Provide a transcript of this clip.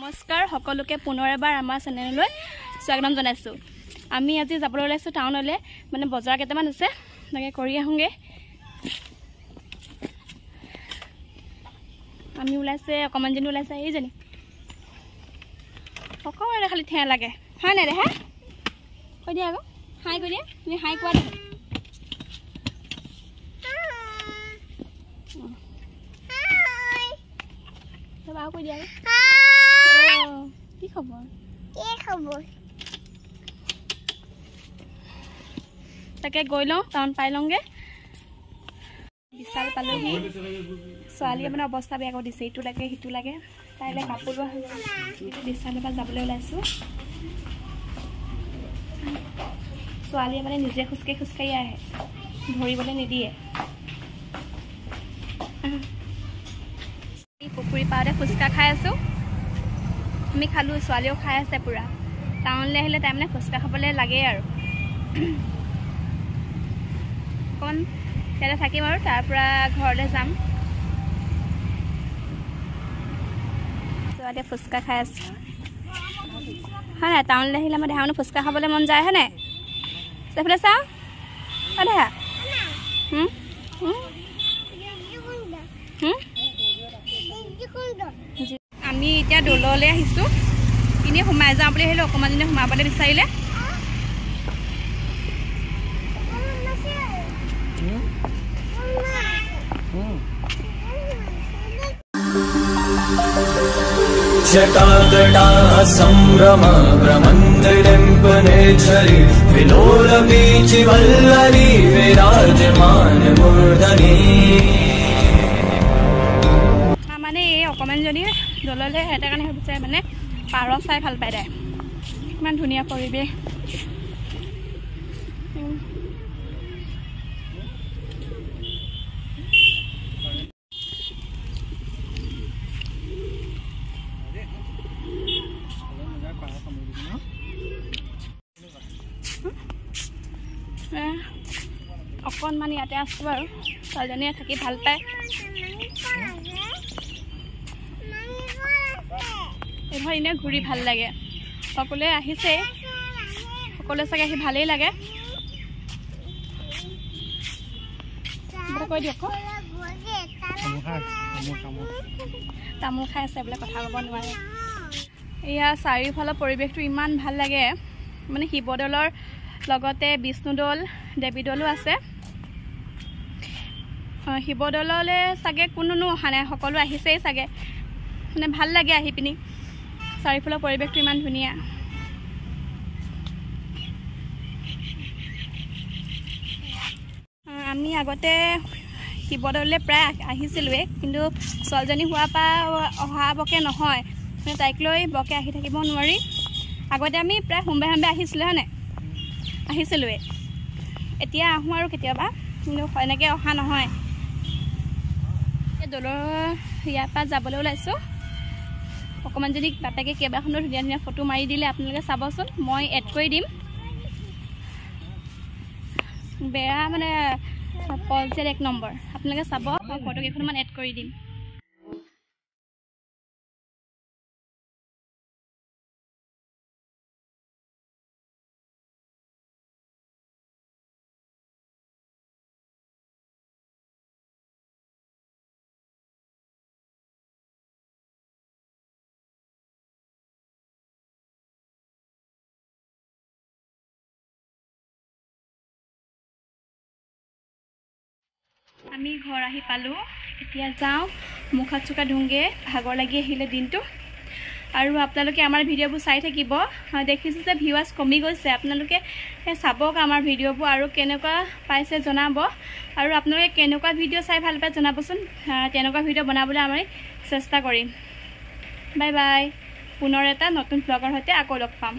নমস্কাৰ সকলোকে পুনৰ এবাৰ আমাৰ চেনেললৈ স্বাগতম জনাইছোঁ। আমি আজি যাবলৈ ওলাইছোঁ টাউনলৈ, মানে বজাৰ কেইটামান আছে, তাকে কৰি আহোঁগৈ। আমি ওলাইছে, অকণমানজনী ওলাইছে, এইজনী অকণমান খালি ঠেহ লাগে হয় নাই দেহা? কৈ দিয়া আকৌ, হাই কৈ দিয়া, তুমি হাই কোৱা দেখোন। আৰু কৈ দিয়া, কি খবৰ? কি খবৰ? তাকে গৈ লওঁ, টাউন পাই লওঁগৈ। বিশাল পালোহি, ছোৱালীয়ে মানে অৱস্থা বেয়া কৰি দিছে, ইটো লাগে সিটো লাগে, তাইলৈ কাপোৰ লোৱা হৈ গ'ল। বিশালৰ পৰা যাবলৈ ওলাইছোঁ। ছোৱালীয়ে মানে নিজে খোজকাঢ়ি খোজকাঢ়ি আহে, ধৰিবলৈ নিদিয়ে। পুখুৰী পাৰতে ফুচকা খাই আছোঁ আমি, খালোঁ, ছোৱালীয়েও খাই আছে পূৰা। টাউনলৈ আহিলে তাই মানে ফুচকা খাবলৈ লাগেই আৰু। অকণমান ইয়াতে থাকিম আৰু তাৰপৰা ঘৰলৈ যাম। ছোৱালীয়ে ফুচকা খাই আছে হয় নাই? টাউনলৈ আহিলে আমাৰ দেহা মানে ফুচকা খাবলৈ মন যায় হয় নাই? এইফালে চাওঁ, অ দেহা, আমি এতিয়া দৌললৈ আহিছোঁ। এনেই সোমাই যাওঁ বুলি আহিলোঁ, অকণমান দিনে সোমাবলৈ বিচাৰিলে। মানে এই অকণমানজনী দললৈ এটা কাৰণে ভাবিছে, মানে পাৰ চাই ভাল পায় তাই। ইমান ধুনীয়া পৰিৱেশ। অকণমান ইয়াতে আছোঁ আৰু, ছোৱালীজনীয়ে থাকি ভাল পায়। এইখন এনেই ঘূৰি ভাল লাগে, সকলোৱে আহিছে, সকলোৱে চাগে আহি ভালেই লাগে। কৈ দিয়ক, তামোল খাই আছে বোলে, কথা ক'ব নোৱাৰে। এয়া চাৰিওফালৰ পৰিৱেশটো ইমান ভাল লাগে, মানে শিৱদৌলৰ লগতে বিষ্ণুদৌল, দেৱীদৌলো আছে। শিৱদৌললৈ চাগে কোনোনো অহা নাই, সকলো আহিছেই চাগে, মানে ভাল লাগে আহি পিনি। চাৰিওফালৰ পৰিৱেশটো ইমান ধুনীয়া। আমি আগতে শিৱদৌললৈ প্ৰায় আহিছিলোঁৱেই, কিন্তু ছোৱালীজনী হোৱাৰ পৰা অহা বৰকৈ নহয়, মানে তাইক লৈ বৰকৈ আহি থাকিব নোৱাৰি। আগতে আমি প্ৰায় সোমবাৰে সোমবাৰে আহিছিলোঁ হয় নাই? আহিছিলোঁৱেই, এতিয়া আহোঁ আৰু কেতিয়াবা, কিন্তু এনেকৈ অহা নহয়। দৌলৰ ইয়াৰ পৰা যাবলৈ ওলাইছোঁ। অকণমান যদি বাপেকে কেইবাখনো ধুনীয়া ধুনীয়া ফটো মাৰি দিলে, আপোনালোকে চাবচোন, মই এড কৰি দিম। বেয়া মানে পলজেট 1 নম্বৰ, আপোনালোকে চাব, মই ফটো কেইখনমান এড কৰি দিম। আমি ঘৰ আহি পালোঁ, এতিয়া যাওঁ মুখ হাত চোকা ধুওঁগৈ, ভাগৰ লাগি আহিলে দিনটো। আৰু আপোনালোকে আমাৰ ভিডিঅ'বোৰ চাই থাকিব। দেখিছোঁ যে ভিউৱাৰ্ছ কমি গৈছে, আপোনালোকে চাবক আমাৰ ভিডিঅ'বোৰ আৰু কেনেকুৱা পাইছে জনাব। আৰু আপোনালোকে কেনেকুৱা ভিডিঅ' চাই ভাল পায় জনাবচোন, তেনেকুৱা ভিডিঅ' বনাবলৈ আমি চেষ্টা কৰিম। বাই বাই, পুনৰ এটা নতুন ভ্লগৰ সৈতে আকৌ লগ পাম।